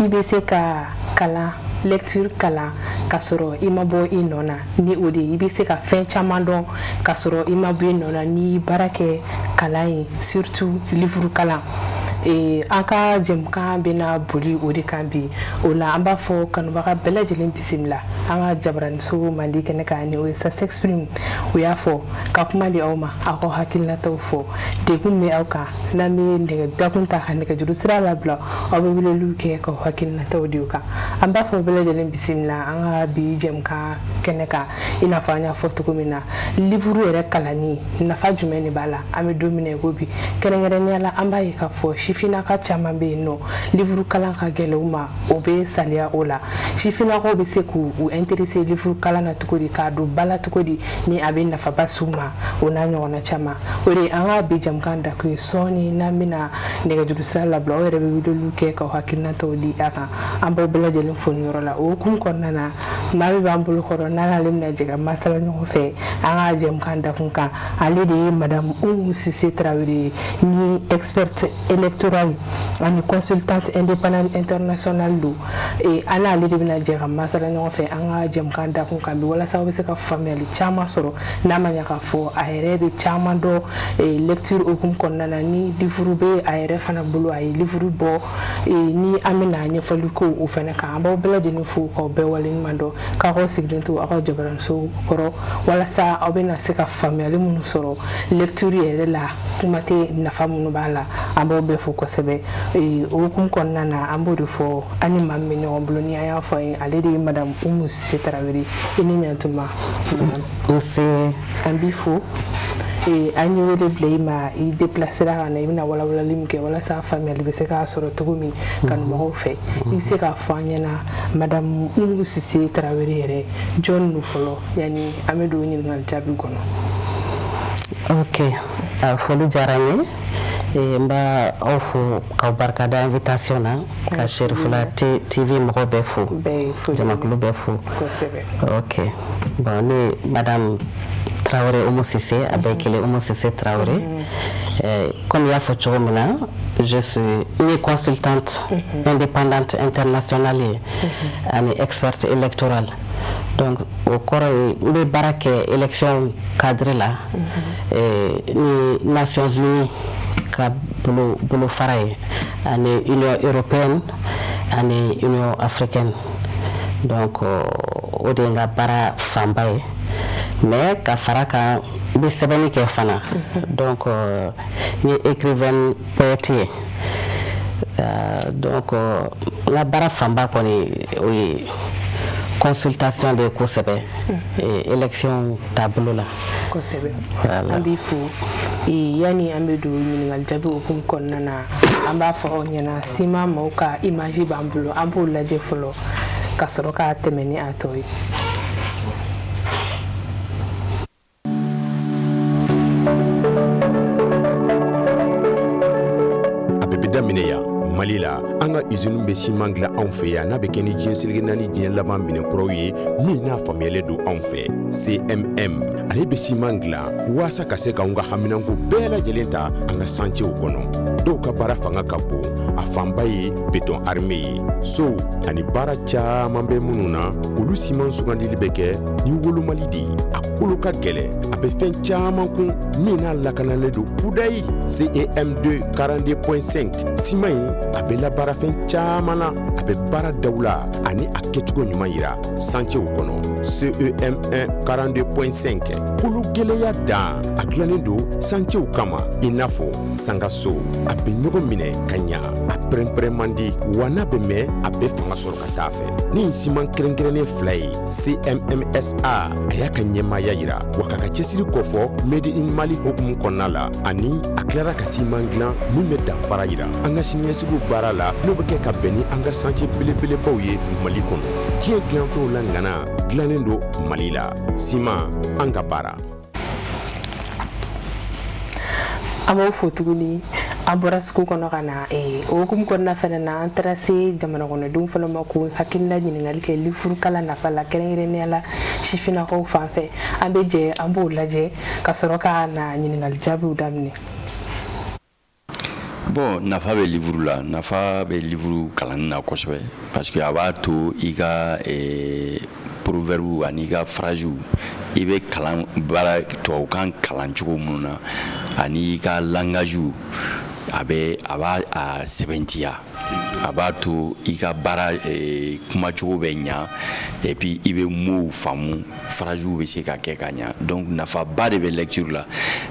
I bɛ se ka kalan, lecture kalan ka sɔrɔ i ma bɔ i nɔ na. Ni o de ye, i bɛ se ka fɛn caman dɔn ka sɔrɔ i ma bɔ i nɔ na n'i baara kɛ kalan ye, surtout livre kalan. An ka jɛmukan bɛna boli o de kan bi. O la, an b'a fɔ kanubaga bɛɛ lajɛlen bisimila an ka jabaraniso mandi kɛnɛ kan, ni o ye Ça s'exprime. U y'a fɔ ka kuma di aw ma, aw ka hakilinataw fɔ, degun bɛ aw kan. N'an bɛ nɛgɛ dakun ta ka nɛgɛjuru sira labila, aw bɛ weleliw kɛ ka hakilinataw di o kan. An b'a fɔ bɛɛ lajɛlen bisimila an ka bi jɛmukan kɛnɛ kan. I n'a fɔ an y'a fɔ cogo min na, livre yɛrɛ kalanni nafa jumɛn de b'a la an bɛ don min na i ko bi? Kɛrɛnkɛrɛnnenya la, an b'a ye k'a fɔ sifinnaka caman bɛ yen nɔ, livre kalan ka gɛlɛn u ma, o bɛ saliya o la. Sifinnakaw bɛ se k'u intéresser livre kalan na cogo di, k'a don ba la cogo di, ni a bɛ nafaba s'u ma, o n'a ɲɔgɔnna caman? O de ye an ka bi jɛmukan dakun ye. Sɔɔni n'an bɛna nɛgɛjuru sira labila, aw yɛrɛ bɛ weleliw kɛ k'aw hakilinataw di a kan. An b'aw bɛɛ lajɛlen fo nin yɔrɔ la. O hukumu kɔnɔna na, maa min b'an bolo kɔrɔ, n'an n'ale bɛna jɛ ka masala ɲɔgɔn fɛ an ka jɛmukan dakun kan, ale de ye Madame Umu Sise Tarawele ye, ni experte électorale ani consultante indépendante internationale don. An n'ale de bɛna jɛ ka masala ɲɔgɔn fɛ an ka jɛmukan dakun kan bi, walasa aw bɛ se ka faamuyali caman sɔrɔ, n'a ma ɲɛ k'a fɔ a yɛrɛ bɛ caman dɔn lecture hukumu kɔnɔna na, ni livre bɛ a yɛrɛ fana bolo, a ye livre bɔ, ni an bɛna ɲɛfɔli k'o o fana kan. An b'aw bɛɛ lajɛlen fo k'aw bɛɛ waleɲuman dɔn, k'aw sigilen to aw ka jabaraniso kɔrɔ, walasa aw bɛna se ka faamuyali minnu sɔrɔ lecture yɛrɛ la, kuma tɛ nafa minnu b'a la. An b'aw bɛɛ fo kosɛbɛ. O hukumu kɔnɔna na, an b'o de fɔ, an ni maa min bɛ ɲɔgɔn bolo, ni an y'a fɔ an ye, ale de ye Madame Umu Sise Tarawele. I ni ɲantuma. Nse. An b'i fo. An ye wele bila i ma, i déplacera ka na. I bɛna walawalali min kɛ walasa faamuyali bɛ se k'a sɔrɔ cogo min kanubagaw fɛ, i bɛ se k'a fɔ an ɲɛna, Madame Umu Sise Tarawele yɛrɛ jɔn don fɔlɔ, yanni an bɛ don ɲininkali jaabi kɔnɔ? Ok, foli diyara n ye. N b'a aw fo k'aw barikada invitation na, ka Cherifula TV mɔgɔ bɛɛ fo, jamakulu bɛɛ fo. Ok, bon, ne Madame Traoré Oumou Cissé, a bɛɛ kelen, Oumou Cissé Traoré. Comme i y'a fɔ cogo min na, je suis une consultante indépendante internationale ye ani experte électorale. Donc o kɔrɔ ye n bɛ baara kɛ élection cadre la ni Nations Unies ka bolo bolofara ye, ani Union européenne ani Union africaine. Donc o de ye n ka baara fanba ye. Mais ka fara kan, n bɛ sɛbɛnni kɛ fana. Donc n ye écrivaine poète ye. Donc n ka baara fanba kɔni, o ye consultation de ye kosɛbɛ élection taabolo la. Kosɛbɛ, an b'i fo. Yanni an bɛ don ɲininkali jaabi hukumu kɔnɔna na, an b'a fɔ aw ɲɛna, sima maaw ka image b'an bolo, an b'o lajɛ fɔlɔ ka sɔrɔ ka tɛmɛ ni a tɔ ye. A bɛɛ bɛ daminɛ yan, Mali la. An ka usine bɛ siman dilan anw fɛ yan, n'a bɛ kɛ ni diɲɛ seleke naani diɲɛ laban minɛnkuraw ye, min n'a faamuyalen don anw fɛ. CMM, ale bɛ siman dilan waasa ka se k'anw ka haminanko bɛɛ lajɛlen ta an ka santiyew kɔnɔ. Dɔw ka baara fanga ka bon, a fanba ye béton armé ye. Sow ani baara caman bɛ minnu na, olu siman sugandili bɛ kɛ ni wolomali de ye. A kolo ka gɛlɛn, a bɛ fɛn caman kun, min n'a lakanalen don kudayi. CEM2 42.5 siman in, a bɛ labaara fɛn caman na, a bɛ baara dawula ani a kɛcogo ɲuman yira santiyew kɔnɔ. CEM1 42.5, kolo gɛlɛya dan, a dilannen don santiyew kama, i n'a fɔ sangaso. A bɛ ɲɔgɔn minɛ ka ɲa, a pɛrɛnpɛrɛn man di, wa n'a bɛ mɛn, a bɛ fanga sɔrɔ ka taa fɛ. Ni siman kɛrɛnkɛrɛnnen fila ye, CMMSA, a y'a ka ɲɛmaaya yira wa k'a ka cɛsiri kofɔ Made in Mali hukumu kɔnɔna la, ani a tilara ka siman dilan min bɛ danfara yira an ka siniɲɛsigiw baara la, n'o bɛ kɛ ka bɛn ni an ka santiye belebelebaw ye Mali kɔnɔ. Diɲɛ dilanfɛnw la ŋana dilannen don Mali la. Siman, an ka baara. An b'aw fo tuguni. An bɔra sugu kɔnɔ ka na. O hukumu kɔnɔna fana na, an taara se jamana kɔnɔdenw fana ma k'u hakilina ɲininkali kɛ livre kalan nafa la, kɛrɛnkɛrɛnnenya la sifinnakaw fan fɛ. An bɛ jɛ an b'o lajɛ ka sɔrɔ ka na ɲininkali jaabiw daminɛ. Bon, nafa bɛ livre la, nafa bɛ livre kalanni na kosɛbɛ, parce que a b'a to i ka proverbe ani i ka phrase, i bɛ kalan baara tubabukan kalan cogo minnu na, ani i ka langage, a bɛ a b'a a sɛbɛntiya. A b'a to i ka baara kumacogo bɛ ɲa, et puis i bɛ mots faamu, phrases bɛ se ka kɛ ka ɲa. Donc nafaba de bɛ lecture la.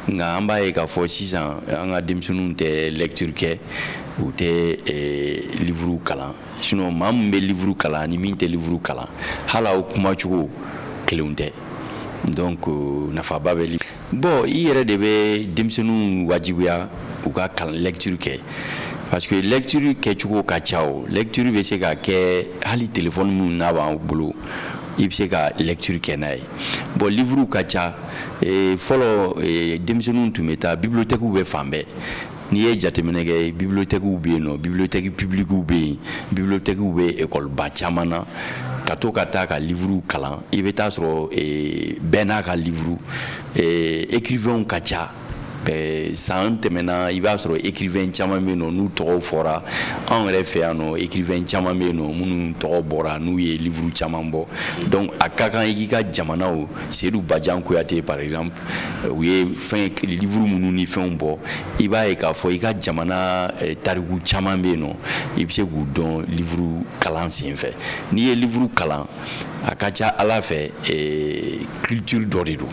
Nka an b'a ye k'a fɔ sisan, an ka denmisɛnninw tɛ lecture kɛ, u tɛ livre kalan. Sinon maa min bɛ livre kalan ani min tɛ livre kalan, hali aw kumacogo kelenw tɛ. Donc nafaba bɛ. Bon, i yɛrɛ de bɛ denmisɛnninw wajibiya u ka kalan, lecture kɛ, parce que lecture kɛcogo ka ca. O lecture bɛ se ka kɛ hali téléphone minnu n'a b'an bolo, i bɛ se ka lecture kɛ n'a ye. Bon, livre ka ca. Fɔlɔ, denmisɛnninw tun bɛ taa bibliothèque bɛ fan bɛɛ. N'i ye jateminɛ kɛ, bibliothèque bɛ yen nɔ, bibliothèque publique bɛ yen, bibliothèque bɛ école ba caman na, ka to ka taa ka livre kalan. I bɛ taa sɔrɔ bɛɛ n'a ka livre, écrivain ka ca. San tɛmɛna, i b'a sɔrɔ écrivain caman bɛ yen nɔ n'u tɔgɔ fɔra. Anw yɛrɛ fɛ yan nɔ, écrivain caman bɛ yen nɔ minnu tɔgɔ bɔra, n'u ye livre caman bɔ. Donc a ka kan i k'i ka jamanaw, Seydou Badian Kouyaté par exemple, u ye fɛn livre minnu ni fɛnw bɔ, i b'a ye k'a fɔ i ka jamana tariku caman bɛ yen nɔ, i bɛ se k'u dɔn livre kalan sen fɛ. N'i ye livre kalan, a ka ca Ala fɛ, culture dɔ de don.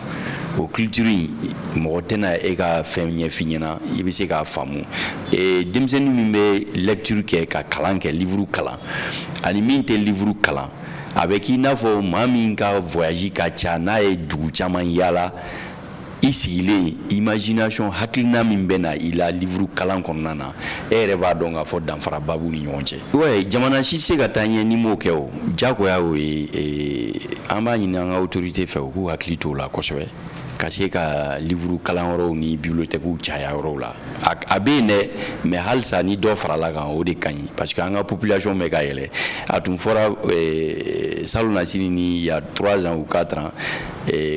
O culture in, mɔgɔ tɛna e ka fɛn ɲɛf'i ɲɛna, i bɛ se k'a faamu. Denmisɛnnin min bɛ lecture kɛ, ka kalan kɛ, livre kalan, ani min tɛ livre kalan, a bɛ k'i n'a fɔ maa min ka voyage ka ca, n'a ye dugu caman yaala, i sigilen, imagination, hakilina min bɛ na i la livre kalan kɔnɔna na, e yɛrɛ b'a dɔn k'a fɔ danfaraba b'u ni ɲɔgɔn cɛ. Ouais, jamana si tɛ se ka taa ɲɛ n'i m'o kɛ. O diyagoya o ye. An b'a ɲini an ka autorité fɛ, u k'u hakili t'o la kosɛbɛ, ka se ka livre kalanyɔrɔw ni bibliothèques caya yɔrɔw la. A bɛ yen dɛ, mais halisa ni dɔ farala kan, o de ka ɲi, parce que an ka population bɛ ka yɛlɛ. A tun fɔra salon na sini ni il y a 3 ans ou 4 ans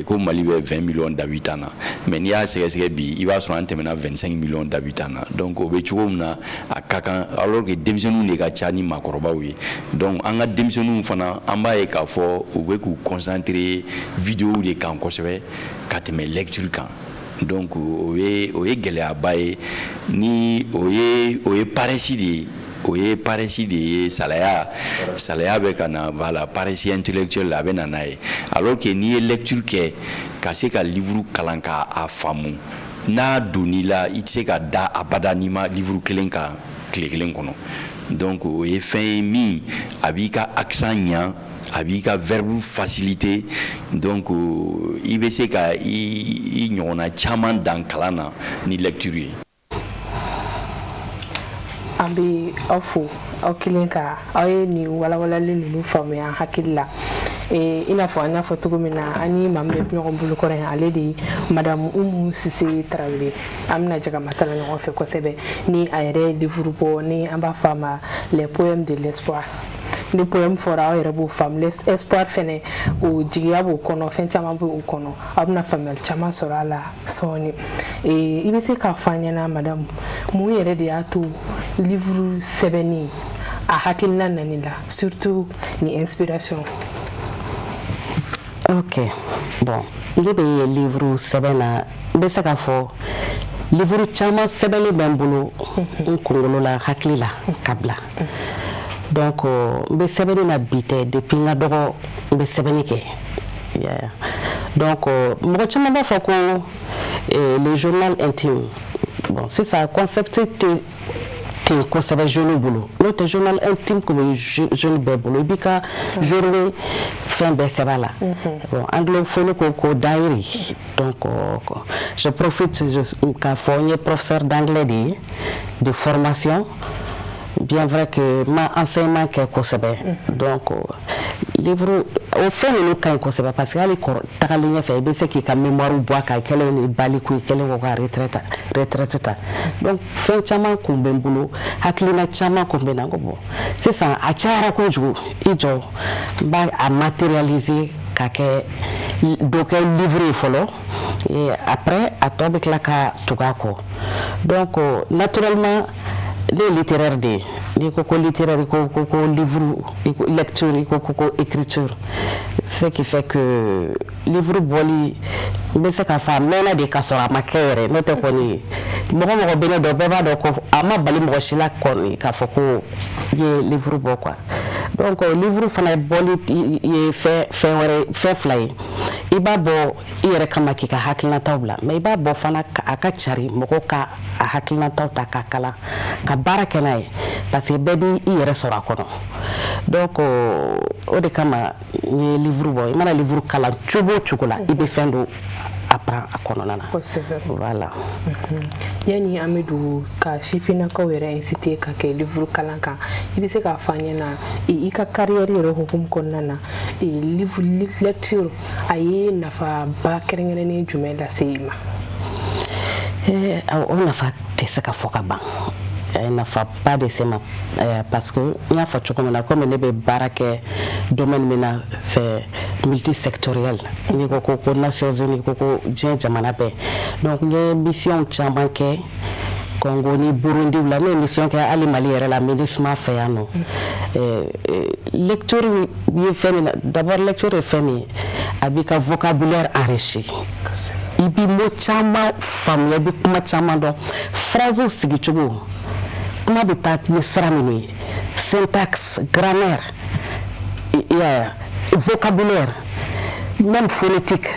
ko Mali bɛ 20 millions d'habitants na, mais n'i y'a sɛgɛsɛgɛ bi, i b'a sɔrɔ an tɛmɛna 25 millions d'habitants na. Donc o bɛ cogo min na, a ka kan, alors que denmisɛnninw de ka ca ni maakɔrɔbaw ye. Donc an ka denmisɛnninw fana, an b'a ye k'a fɔ u bɛ k'u concentrer vidéo de kan kosɛbɛ ka tɛmɛ lecture kan. Donc o ye gɛlɛyaba ye. Ni o ye paresse de ye, o ye paresse de ye, salaya, salaya bɛ ka na. Voilà, paresse intellectuelle, a bɛ na n'a ye. Alors que n'i ye lecture kɛ, ka se ka livre kalan k'a faamu, n'a donn'i la, i tɛ se ka da abada n'i ma livre kelen kalan tile kelen kɔnɔ. Donc o ye fɛn ye min a b'i ka accent ɲa, a b'i ka verbe facilité. Donc i bɛ se ka i ɲɔgɔnna caman dan kalan na ni lecture ye. An bɛ aw fo, aw kelen ka aw ye nin walawalali ninnu faamuya hakili la. I n'a fɔ an y'a fɔ cogo min na, an ni maa min bɛ ɲɔgɔn bolo kɔrɔ yan, ale de ye Madame Umu Sise Tarawele. An bɛna jɛ ka masala ɲɔgɔn fɛ kosɛbɛ ni a yɛrɛ ye livre bɔ, ni an b'a fɔ a ma Les poèmes de l'espoir. Ni poème fɔra, aw yɛrɛ b'o faamu. Espoir fɛnɛ, o jigiya b'o kɔnɔ, fɛn caman b'o kɔnɔ. Aw bɛna faamuyali caman sɔrɔ a la sɔɔni. I bɛ se k'a fɔ an ɲɛna, madame, mun yɛrɛ de y'a to livre sɛbɛnni a hakilina nani la, surtout ni inspiration? Ok, bon, ne bɛ livre sɛbɛn na, n bɛ se k'a fɔ livre caman sɛbɛnlen bɛ n bolo, n kunkolo la, hakili la, ka bila. Donc n bɛ sɛbɛnni na bi tɛ, depuis n ka dɔgɔ n bɛ sɛbɛnni kɛ. Donc mɔgɔ caman b'a fɔ ko le journal intime. Bon, sisan concept tɛ ten kosɛbɛ jeunes bolo, n'o tɛ journal intime kun bɛ jeune bɛɛ bolo, i b'i ka journée fɛn bɛɛ sɛbɛn a la. Bon, anglophone ko diary. Donc je profite k'a fɔ n ye professeur d'anglais de ye de formation, bien vrai que ma enseignement kɛ kosɛbɛ. Donc livre o fɛn ninnu ka ɲi kosɛbɛ, parce que hali kɔrɔ tagalen ɲɛfɛ, i bɛ se k'i ka mémoire bɔ a kan, i kɛlen ni baliku, i kɛlen kɔ ka retraite ta. Donc fɛn caman kun bɛ n bolo, hakilina caman kun bɛ n na. N ko bon, sisan a cayara kojugu, i jɔ n b'a a matérialiser ka kɛ dɔ kɛ livre ye fɔlɔ, et après a tɔ bɛ tila ka tugu a kɔ. Donc naturellement Ne ye littéraire de ye. N'i ko ko littéraire, i ko livre, i ko lecture, i ko écriture, ce qui fait que livre bɔli, n bɛ se k'a fɔ a mɛnna de ka sɔrɔ a ma kɛ yɛrɛ. N'o tɛ kɔni, mɔgɔ mɔgɔ bɛ ne dɔn, bɛɛ b'a dɔn ko a ma bali mɔgɔ si la kɔni k'a fɔ ko i ye livre bɔ quoi. Donc livre fana bɔli ye fɛn wɛrɛ, fɛn fila ye. I b'a bɔ i yɛrɛ kama k'i ka hakilinataw bila, mais i b'a bɔ fana a ka cari, mɔgɔw ka a hakilinataw ta k'a kalan, ka baara kɛ n'a ye, parce que bɛɛ b'i yɛrɛ sɔrɔ a kɔnɔ. Donc o de kama n ye livre bɔ. I mana livre kalan cogo o cogo la, i bɛ fɛn dɔ apprend a kɔnɔna na. Voilà. Yani an bɛ don ka sifinnakaw yɛrɛ inciter ka kɛ livre kalan kan, i bɛ se k'a fɔ an ɲɛna, i ka carrière yɛrɛ hukumu kɔnɔna na, livre lecture a ye nafaba kɛrɛnkɛrɛnnen jumɛn lase i ma? O nafa tɛ se ka fɔ ka ban. A ye nafaba de se ma, parce que n y'a fɔ cogo min na, komi ne bɛ baara kɛ domaine min na, c'est multisectoriel. N'i ko Nations Unies, ko diɲɛ jamana bɛɛ. Donc n ye mission caman kɛ Congo ni Burundi la, ne ye mission kɛ hali Mali yɛrɛ la, MINUSMA fɛ yan nɔ. Lecture ye fɛn min na, d'abord lecture ye fɛn min ye, a b'i ka vocabulaire enrichi, i b'i mot caman faamuya, i bɛ kuma caman dɔn, phrase sigicogo, kuma bɛ taa ni sira minnu ye, syntaxe, grammaire, i y'a ye, vocabulaire, même phonétique,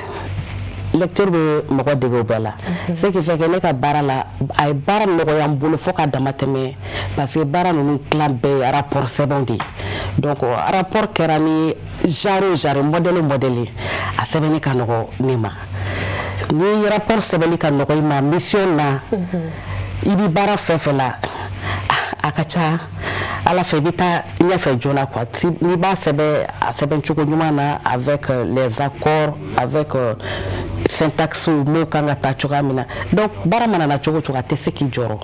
lecture bɛ mɔgɔ dege o bɛɛ la. Ce qui fait que ne ka baara la, a ye baara nɔgɔya n bolo fo ka dama tɛmɛ, parce que baara ninnu tilan bɛɛ ye rapport sɛbɛnw de ye. Donc rapport kɛra ni genre o genre, modèle o modèle, a sɛbɛnni ka nɔgɔ ne ma. Ni rapport sɛbɛnni ka nɔgɔ i ma mission na, i bɛ baara fɛn fɛn la, a ka ca ala fɛ i bɛ taa ɲɛfɛ joona quoi. N'i b'a sɛbɛn a sɛbɛn cogo ɲuman na, avec les accords, avec syntaxe, mots kan ka taa cogoya min na. Donc baara mana na cogo o cogo, a tɛ se k'i jɔrɔ.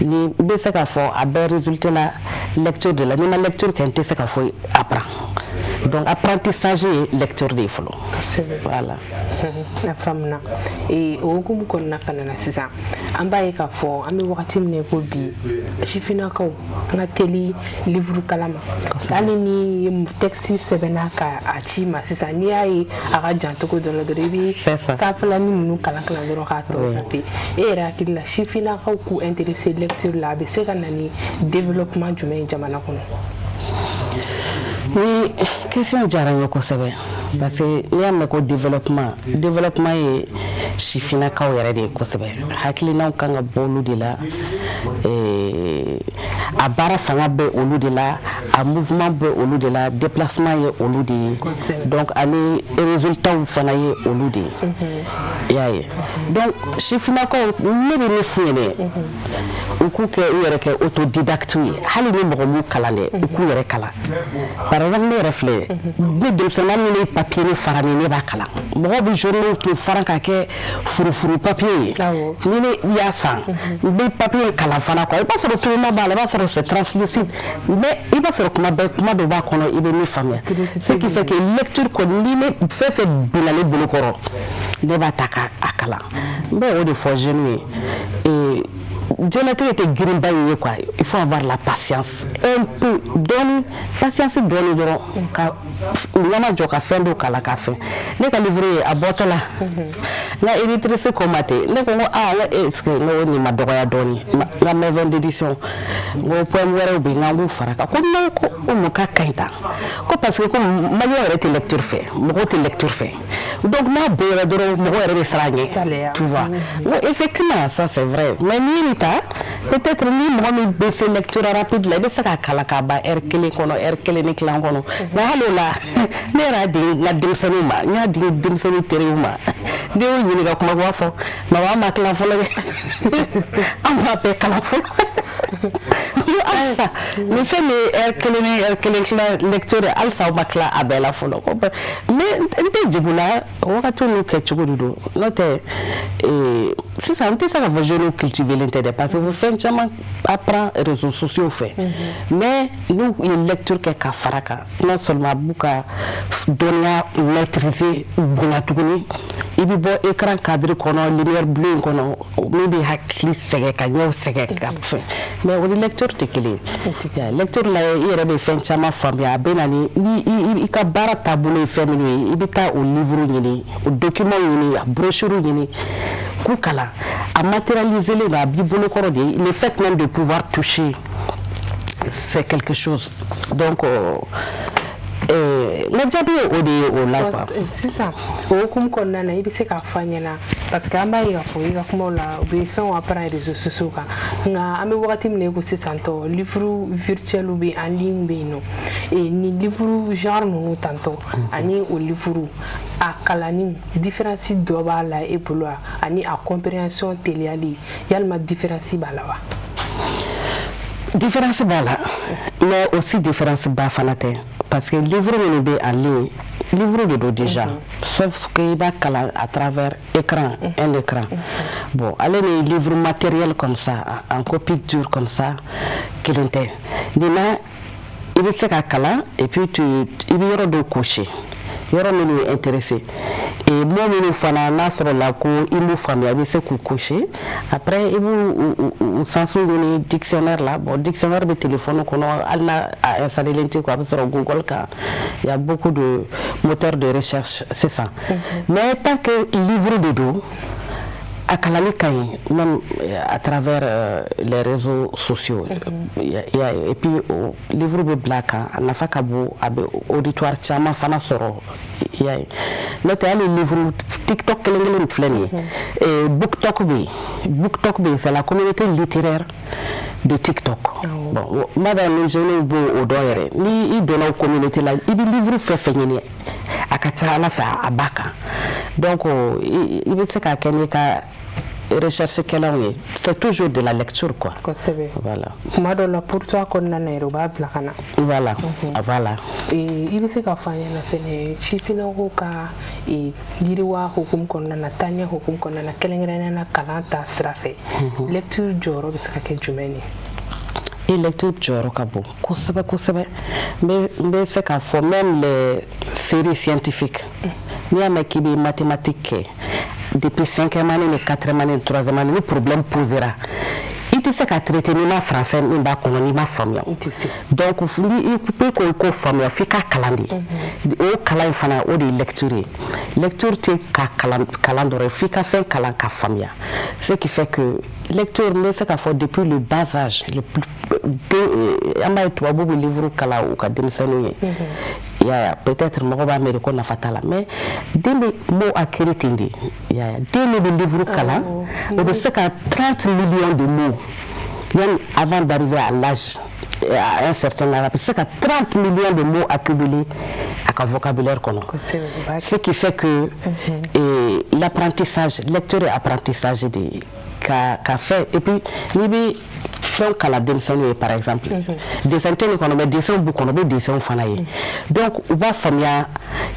Ni n bɛ se k'a fɔ a bɛɛ résulté la lecture de la. N'i ma lecture kɛ, n tɛ se ka foyi apprend. Donc apprentissage ye lecture de ye fɔlɔ. Voilà. A faamuna. O hukumu kɔnɔna fana na sisan, an b'a ye k'a fɔ an bɛ wagati min na ko bi, sifinnakaw an ka teli livre kalan ma. Hali ni texte sɛbɛnna ka a ci ma sisan, n'i y'a ye a ka jan cogo dɔ la dɔrɔn, i bɛ sanfɛlanin ninnu kalan kalan dɔrɔn k'a tɔ zappe. E yɛrɛ hakili la, sifinnakaw k'u intéressé lecture la, a bɛ se ka na ni développement jumɛn ye jamana kɔnɔ? Ni question diyara n ye kosɛbɛ, parce que n'i y'a mɛn ko développement, développement ye sifinnakaw yɛrɛ de ye kosɛbɛ. Hakilinaw kan ka bɔ olu de la, a baara fanga bɛ olu de la, a mouvement bɛ olu de la, déplacement ye olu de ye, donc ani résultats fana ye olu de ye, i y'a ye. Donc sifinnakaw, ne bɛ min f'u ɲɛnɛ, u k'u kɛ u yɛrɛ kɛ autodidacte ye. Hali ni mɔgɔ m'u kalan dɛ, u k'u yɛrɛ kalan. Par exemple, ne yɛrɛ filɛ, ne denmisɛnnin min ye papier ni fara ni ne b'a kalan, mɔgɔw bɛ journée tun fara k'a kɛ furufuru papier ye. Ni ne y'a san, n bɛ papier kalan fana quoi. I b'a sɔrɔ tuloma b'a la, i b'a sɔrɔ c'est translucide, mais i b'a sɔrɔ kuma bɛɛ kuma dɔ b'a kɔnɔ, i bɛ min faamuya. Ce qui fait que lecture kɔni, ni ne fɛn fɛn binna ne bolo kɔrɔ, ne b'a ta k'a kalan. N bɛ o de fɔ jeunes ye, diɲɛlatigɛ tɛ girinba in ye quoi. Il faut avoir la patience un peu, dɔɔni, patience dɔɔni dɔrɔn, ka ɲɛma jɔ ka fɛn dɔ kalan ka fɛn. Ne ka livre ye a bɔtɔ la, n ka éditrice ko ma ten, ne ko n ko aa, n ko est ce que n ko nin ma dɔgɔya dɔɔni? N ka maison d'édition, n ko poème wɛrɛw bɛ yen, n k'an b'u fara kan. Ko non, ko mun ka kaɲi tan? Ko parce que ko malien yɛrɛ tɛ lecture fɛ, mɔgɔw tɛ lecture fɛ, donc n'a bonyana dɔrɔn, mɔgɔ yɛrɛ bɛ siran a ɲɛ, tu vois. N ko effectivement, ça c'est vrai, mais n'i ye nin ta, peut-être ni mɔgɔ min bɛ se lecture rapide la, i bɛ se k'a kalan k'a ban heure kelen kɔnɔ, heure kelen ni tilan kɔnɔ. Mais hali o la, ne yɛrɛ y'a di n ka denmisɛnninw ma, n y'a di denmisɛnninw teriw ma. Ne y'u ɲininka kuma, u b'a fɔ mama, an ma tila fɔlɔ dɛ, an b'a bɛɛ kalan fɔlɔ. Halisa nin fɛn min ye heure kelen ni heure kelen tila lecture ye, halisa aw ma tila a bɛɛ la fɔlɔ. Mais n tɛ jigin u la, wagati n'u kɛ cogo de don. N'o tɛ sisan, n tɛ se k'a fɔ jeunes cultivé tɛ dɛ, parce que u bɛ fɛn caman apprend réseaux sociaux fɛ, mais n'u ye lecture kɛ ka fara kan, non seulement a b'u ka dɔnniya maîtriser bonya tuguni. I bɛ bɔ écran cadre kɔnɔ, lumière bleue in kɔnɔ, min bɛ hakili sɛgɛn, ka ɲɛw sɛgɛn, ka fɛn. Mais o ni lecture tɛ kelen ye. Lecture la, i yɛrɛ bɛ fɛn caman faamuya. A bɛ na ni i ka baara taabolo ye. Fɛn minnu ye, i bɛ taa o livre ɲini, o document ɲini, a brochure ɲini k'u kalan. A matérialiser len don, a b'i bolokɔrɔ de. Le fait même de pouvoir toucher, c'est quelque chose. Donc n ka jaabi ye o de ye o la, quoi. Sisan, o hukumu kɔnɔna na, i bɛ se k'a fɔ an ɲɛna, parce que an b'a ye k'a fɔ i ka kumaw la, u bɛ fɛnw apprendre réseaux sociaux kan. Nka an bɛ wagati min na i ko sisan tɔ, livre virtuel bɛ en ligne bɛ yen nɔ. Ni livre genre ninnu tantɔ ani o livre a kalanni, différence dɔ b'a la e bolo wa? Ani a compréhension teliyali, yalima différence b'a la wa? Différence b'a la, mais aussi différence ba fana tɛ, parce que livre minnu bɛ en ligne, livre de don déjà, sauf que i b'a kalan à travers écran, un écran. Bon, ale ni livre matériel comme ça, en copie dure comme ça, kelen tɛ. Nin na, i bɛ se ka kalan et puis tu i bɛ yɔrɔ dɔ cocher, yɔrɔ minnu ye intéressé et mot minnu fana n'a sɔrɔ la ko i m'u faamuya, i bɛ se k'u cocher. Après, i b'u u sens ɲini dictionnaire la. Bon, dictionnaire bɛ téléphone kɔnɔ, hali n'a a installé tɛ quoi, a bɛ sɔrɔ Google kan. Il y a beaucoup de moteurs de recherche sisan. Mais tant que livre de don, a kalali ka ɲi même à travers les réseaux sociaux. Et puis o livre bɛ bila a kan, a nafa ka bon, a bɛ auditoire caman fana sɔrɔ, i y'a ye. N'o tɛ, hali livre TikTok kelen kelen filɛ nin ye, BookTok bɛ yen. BookTok bɛ yen, c'est la communauté littéraire de TikTok. Bon, n b'a dɔn ni jeunes b'o dɔn yɛrɛ. Ni i donna o communauté la, i bɛ livre fɛn fɛn ɲini, a ka ca Ala fɛ, a b'a kan. Donc i bɛ se k'a kɛ n'i ka recherche kɛlanw ye, c'est toujours de la lecture, quoi. Kosɛbɛ. Voilà. Kuma dɔw la, pour toi kɔnɔna na yɛrɛ, u b'a bila ka na. Voilà. I bɛ se ka fɔ an ɲɛna fɛnɛ, sifinnakaw ka yiriwa hukumu kɔnɔna na, taaɲɛ hukumu kɔnɔna na, kɛrɛnkɛrɛnnenya la kalan ta sira fɛ, lecture jɔyɔrɔ bɛ se ka kɛ jumɛn ye? Et lecture jɔyɔrɔ ka bon kosɛbɛ kosɛbɛ. N bɛ se k'a fɔ, même les séries scientifiques, n'i y'a mɛn k'i bɛ mathématique kɛ depuis cinquième année ni quatrième année ni troisième année, ni problème posera, i tɛ se ka traiter n'i ma français min b'a kɔnɔ, n'i ma faamuya. Donc ni i ko i ko faamuya, f'i ka kalan de. O kalan in fana, o de ye lecture ye. Lecture tɛ ka kalan kalan dɔrɔn ye, f'i ka fɛn kalan ka faamuya. Ce qui fait que lecture, n bɛ se k'a fɔ depuis le bas âge, le plus an b'a ye tubabu bɛ livre kalan u ka denmisɛnninw ye. I y'a ye, peut-être mɔgɔ b'a miiri ko nafa t'a la, mais den bɛ mot acquérir ten de. I y'a ye, den min bɛ livre kalan, o bɛ se ka 30 millions de mots yani avant d'arriver à l'âge, à un certain âge, a bɛ se ka 30 millions de mots accumuler a ka vocabulaire kɔnɔ. Ce qui fait que l'apprentissage, lecture et apprentissage de ye ka fɛn. Et puis n'i bɛ fɛn kalan denmisɛnninw ye, par exemple dessin tɛ nin kɔnɔ, mais dessin b'u kɔnɔ, u bɛ dessin fana ye. Donc u b'a faamuya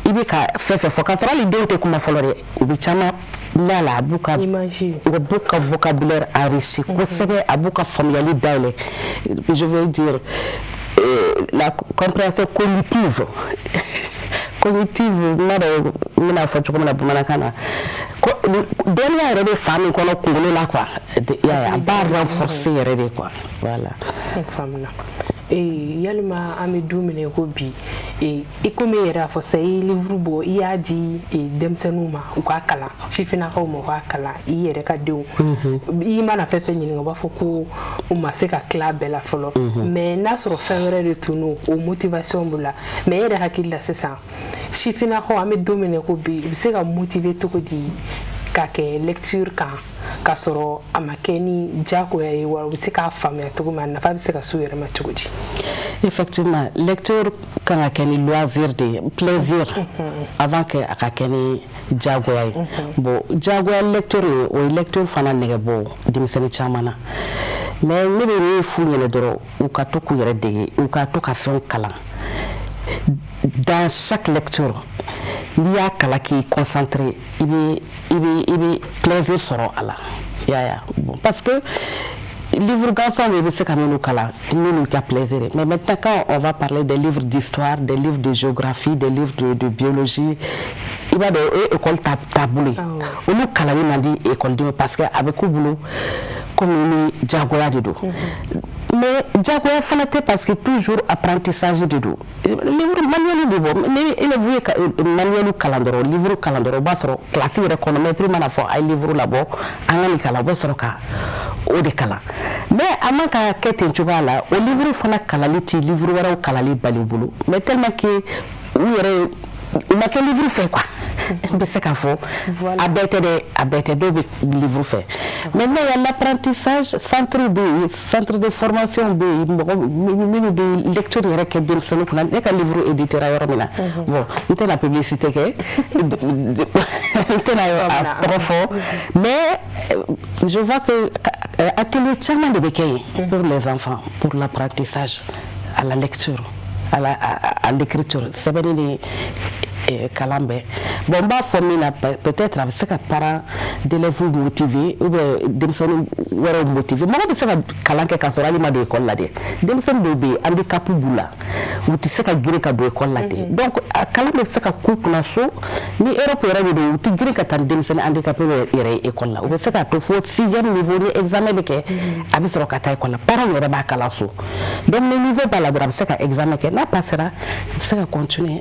i bɛ ka fɛn fɛn fɔ, k'a sɔrɔ hali denw tɛ kuma fɔlɔ dɛ, u bɛ caman mɛn a la. A b'u ka u b'u ka vocabulaire enrichi kosɛbɛ, a b'u ka faamuyali dayɛlɛ. Je veux dire la compréhension cognitive, n b'a dɔn n bɛna fɔ cogo min na bamanankan na, dɔnniya yɛrɛ bɛ fan min kɔnɔ kunkolo la, quoi. I y'a ye, a b'a renforcer yɛrɛ de, quoi. Voilà. N faamuna. Yalima an bɛ don min na i ko bi, i komi e yɛrɛ y'a fɔ sisan, i ye livre bɔ, i y'a di denmisɛnninw ma u k'a kalan, sifinnakaw ma u k'a kalan, i yɛrɛ ka denw, i mana fɛn fɛn ɲininka, u b'a fɔ ko u ma se ka tila bɛɛ la fɔlɔ. Mais n'a sɔrɔ fɛn wɛrɛ de tun don, o motivation b'u la. Mais e yɛrɛ hakili la sisan, sifinnakaw, an bɛ don min na i ko bi, u bɛ se ka motiver cogo di ka kɛ lecture kan, k'a sɔrɔ a ma kɛ ni diyagoya ye wa? U bɛ se k'a faamuya cogo min, a nafa bɛ se ka s'u yɛrɛ ma cogo di? Effectivement, lecture kan ka kɛ ni loisir de ye, plaisir, avant que a ka kɛ ni diyagoya ye. Bon, diyagoya lecture ye, o ye lecture fana nɛgɛ bɔ denmisɛnnin caman na. Mais ne bɛ min f'u ɲɛna dɔrɔn, u ka to k'u yɛrɛ dege, u ka to ka fɛnw kalan. Dans chaque lecture, n'i y'a kalan k'i concentré, i bɛ plaisir sɔrɔ a la. I y'a ye? Bon, parce que livre gansan, i bɛ se ka minnu kalan, minnu ka plaisir. Mais maintenant, quand on va parler des livres d'histoire, des livres de géographie, des livres de biologie, I b'a dɔn, o ye école taabolo ye. Olu kalanni man di école parce que a bɛ k'u bolo komi ni diyagoya de don. Mais diyagoya fana tɛ, parce que toujours apprentissage de don. Livre manuel de bɔ, ni élève ye manuel kalan dɔrɔn, livre kalan dɔrɔn, o b'a sɔrɔ classe yɛrɛ kɔnɔ, maître mana fɔ a ye livre labɔ, an ka nin kalan, o bɛ sɔrɔ ka o de kalan. Mais a man ka kɛ ten cogoya la. O livre fana kalali tɛ livre wɛrɛw kalali bali u bolo, mais tellement que u yɛrɛ u ma kɛ livre fɛ quoi, n bɛ se k'a fɔ. A bɛɛ tɛ dɛ, a bɛɛ tɛ, dɔw bɛ livre fɛ. Maintenant, il y a l'apprentissage. Centre bɛ yen, centre de formation bɛ yen, mɔgɔ minnu bɛ lecture yɛrɛ kɛ denmisɛnninw kunna. Ne ka livre éditera yɔrɔ min na, bon, n tɛna publicité kɛ, n tɛna a tɔgɔ fɔ, mais je vois que atelier caman de bɛ kɛ yen pour les enfants, pour l'apprentissage à la lecture, à l'écriture, sɛbɛnni ni kalan bɛɛ. Bon, n b'a fɔ min na, peut-être a bɛ se ka parents d'élèves motiver ou bien denmisɛnnin wɛrɛw motiver. Mɔgɔ bɛ se ka kalan kɛ k'a sɔrɔ hali ma don école la dɛ. Denmisɛnnin dɔw bɛ yen, handicap b'u la, u tɛ se ka girin ka don école la ten. Donc a kalan bɛ se ka k'u kunna so. Ni Europe yɛrɛ de don, u tɛ girin ka taa ni denmisɛnnin handicapé yɛrɛ ye école la. U bɛ se k'a to fo sixième niveau, ni examen bɛ kɛ, a bɛ sɔrɔ ka taa école la. Parents yɛrɛ b'a kalan so. Donc ni niveau b'a la dɔrɔn, a bɛ se ka examen kɛ, n'a passera, a bɛ se ka continuer,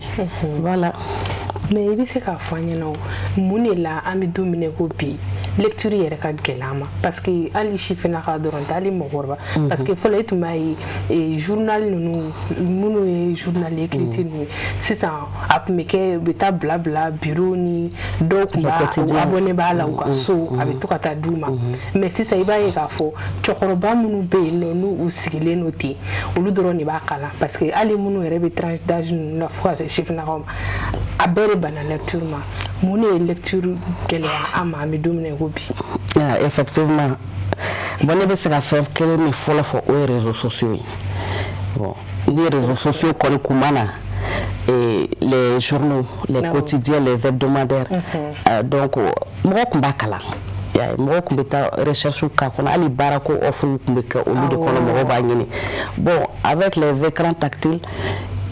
voilà. Mais i bɛ se k'a fɔ an ɲɛna o, mun de la an bɛ don min na ko bi, lecture yɛrɛ ka gɛlɛn an ma? Parce que hali sifinnaka dɔrɔn tɛ, hali mɔgɔkɔrɔba. Parce que fɔlɔ, e tun b'a ye, journal ninnu, minnu ye journal écrit ninnu ye, sisan a tun bɛ kɛ, u bɛ taa bila bila bureau ni dɔw tun b'a abonné b'a la u ka so, a bɛ to ka taa d'u ma. Mais sisan, i b'a ye k'a fɔ cɛkɔrɔba minnu bɛ yen nɔ, n'u sigilen don ten, olu dɔrɔn de b'a kalan. Parce que hali minnu yɛrɛ bɛ tranche d'âge ninnu na, fo ka se sifinnakaw ma, a bɛɛ de banna lecture ma. Mun de ye lecture gɛlɛya an ma, an bɛ don min na i ko bi? Effectivement. Bon, ne bɛ se ka fɛn kelen min fɔlɔ fɔ, o ye réseaux sociaux ye. Bon, ni réseaux sociaux kɔni kun ma na, et les journaux, les quotidiens, les hebdomadaires, donc mɔgɔ tun b'a kalan, mɔgɔ tun bɛ taa recherche k'a kɔnɔ, hali baarako offre tun bɛ kɛ olu de kɔnɔ, mɔgɔw b'a ɲini. Bon, avec les écrans tactiles,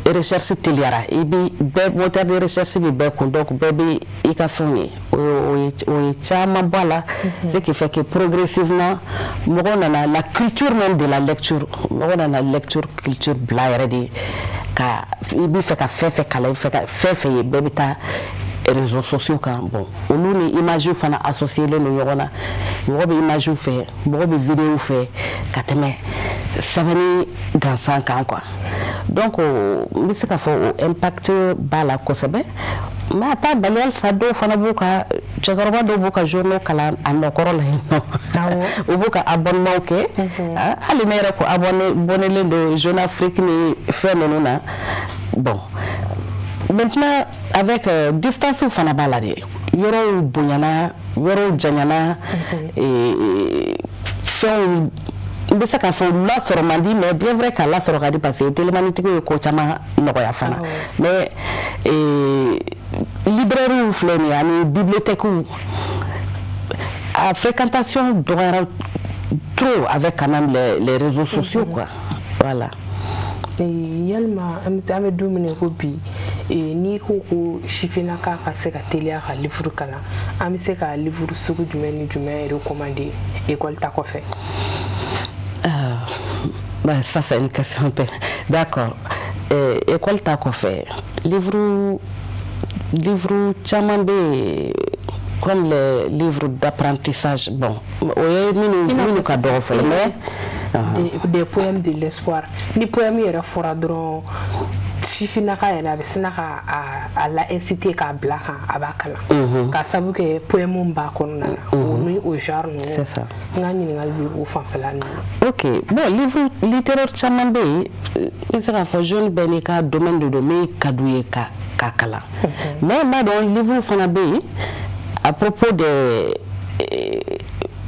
recherche teliyara, i bi bɛɛ, moteur de recherche bɛ bɛɛ kun, donc bɛɛ bɛ i ka fɛnw ye. O ye caman bɔ a la, ce qui fait que progressivement mɔgɔw nana la culture même de la lecture, mɔgɔw nana lecture culture bila yɛrɛ de. Ka i bɛ fɛ ka fɛn fɛn kalan, i bɛ fɛ ka fɛn fɛn ye, bɛɛ bɛ taa réseaux sociaux kan. Bon, olu ni image fana associé len don ɲɔgɔn na. Mɔgɔ bɛ image fɛ, mɔgɔ bɛ vidéo fɛ ka tɛmɛ sɛbɛnni gansan kan quoi. Donc n bɛ se k'a fɔ o impact b'a la kosɛbɛ. Mais a t'a bali, halisa dɔw fana b'u ka, cɛkɔrɔba dɔw b'u ka journaux kalan a nɔkɔrɔ la yen nɔ, u b'u ka abonnement kɛ. Hali ne yɛrɛ ko abonné don Jeune Afrique ni fɛn ninnu na. Bon, maintenant, avec distance fana b'a la dɛ, yɔrɔw bonyana, yɔrɔw janyana, fɛnw, n bɛ se k'a fɔ lasɔrɔ man di. Mais bien vrai k'a lasɔrɔ ka di, parce que telemanitigi ye ko caman nɔgɔya fana. Mais librairie filɛ nin ye ani bibliothèque, a fréquentation dɔgɔyara trop avec quand même les réseaux sociaux quoi, voilà. Yalima an bɛ don min na ko bi, n'i ko ko sifinnaka ka se ka teliya ka livre kalan, an bɛ se ka livre sugu jumɛn ni jumɛn recommander école ta kɔfɛ? Ben, ça c'est une question. D'accord. École ta kɔfɛ, livre caman bɛ yen, comme les livres d'apprentissage. Bon, o ye minnu ka dɔgɔ fɔlɔ, mais des poèmes de l'espoir. Ni poème yɛrɛ fɔra dɔrɔn, sifinnaka yɛrɛ a bɛ sina ka a la inciter k'a bila kan, a b'a kalan, ka sabu kɛ poème b'a kɔnɔna na, o ni o genre ninnu. C'est ça. N ka ɲininkali bɛ o fanfɛla ninnu. Ok, bon, livre littéraire caman bɛ yen. N bɛ se k'a fɔ jeune bɛɛ n'i ka domaine de don, min ka d'u ye ka kalan. Mais n b'a dɔn livre fana bɛ yen à propos de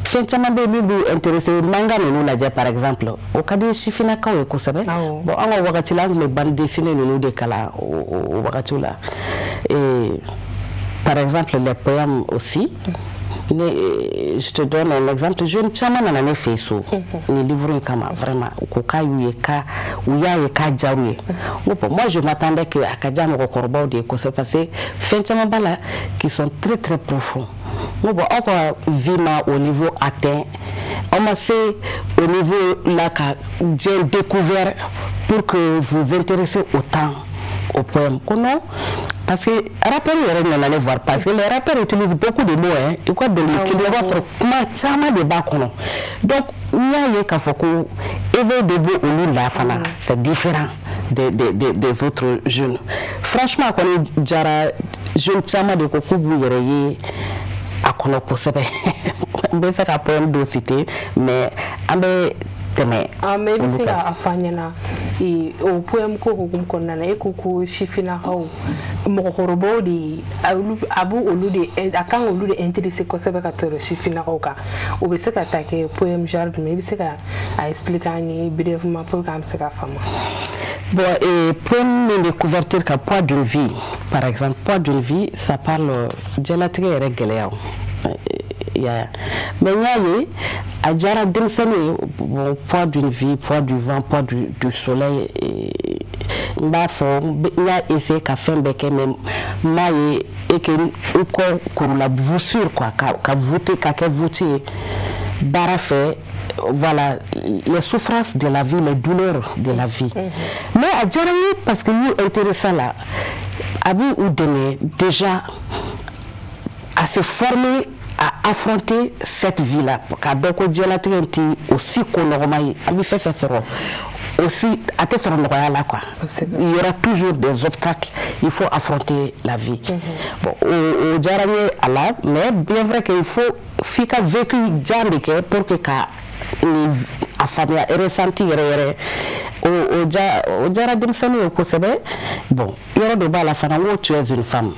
fɛn caman bɛ yen min b'u intéressé. Manga ninnu lajɛ par exemple, o ka di sifinnakaw ye kosɛbɛ. Bon, an ka wagati la, an tun bɛ bande dessinée ninnu de kalan o wagatiw la. Et par exemple les poèmes aussi. Ne, je te donne un exemple: jeune caman nana ne fɛ so nin livre in kama. Vraiment, u ko k'a y'u ye, k'a u y'a ye, k'a diyar'u ye. N ko bon, moi je m'attendais que a ka diya mɔgɔkɔrɔbaw de ye kosɛbɛ, parce que fɛn caman b'a la qui sont très très profonds. N ko bon, aw ka vie ma au niveau atteint, aw ma se au niveau là ka diɲɛ découvert pour que vous intéressez autant au poème. Ko non, parce que rappeurs yɛrɛ nana ne voir, parce que les rappeurs utilisent beaucoup de mots, hein. I ka dɔnkili kelen, i b'a sɔrɔ kuma caman de b'a kɔnɔ. Donc n y'a ye k'a fɔ ko éveil de bɛ olu la fana, c'est différent des autres jeunes. Franchement, a kɔni diyara jeune caman de, ko k'u b'u yɛrɛ ye a kɔnɔ kosɛbɛ. N bɛ se ka poème dɔ citer, mais an bɛ tɛmɛ. Ah, mais i bɛ olu se kan. ka a fɔ an ɲɛna, o poème ko hukumu kɔnɔna na, e ko ko sifinnakaw, mɔgɔkɔrɔbaw de olu a b'u olu de, a kan k'olu de intéresser kosɛbɛ ka tɛmɛ sifinnakaw kan. O bɛ se ka ta kɛ poème genre jumɛn? I bɛ se ka a expliquer an ye brièvement pour que an bɛ se k'a faamu? Bon, et poème min de couverture ka, Poids d'une vie, par exemple, Poids d'une vie, ça parle diɲɛlatigɛ yɛrɛ gɛlɛyaw. Ya, mais n y'a ye a diyara denmisɛnninw ye. Bon, poids d'une vie, poids du vent, poids du soleil, n b'a fɔ n y'a essayé ka fɛn bɛɛ kɛ, mais n m'a ye et que n kɔ kurula voussure quoi, ka voûter, ka kɛ voûte ye baara fɛ. Voilà, les souffrances de la vie, les douleurs de la vie. Mais a diyara n ye parce que n y'u intéressé la, a b'u u dɛmɛ déjà à se former à affronter cette vie-là, k'a dɔn ko diɲɛlatigɛ in tɛ aussi ko nɔgɔma ye. An bɛ fɛn fɛn sɔrɔ aussi, a tɛ sɔrɔ nɔgɔya la quoi. Il y aura toujours des obstacles, il faut affronter la vie. Bon, o diyara n ye a la, mais bien vrai que il faut f'i ka vécu jan de kɛ pour que ka nin a faamuya, ressenti yɛrɛ yɛrɛ. O diyara denmisɛnnin ye kosɛbɛ. Bon, yɔrɔ dɔ b'a la fana, n ko tu es une femme,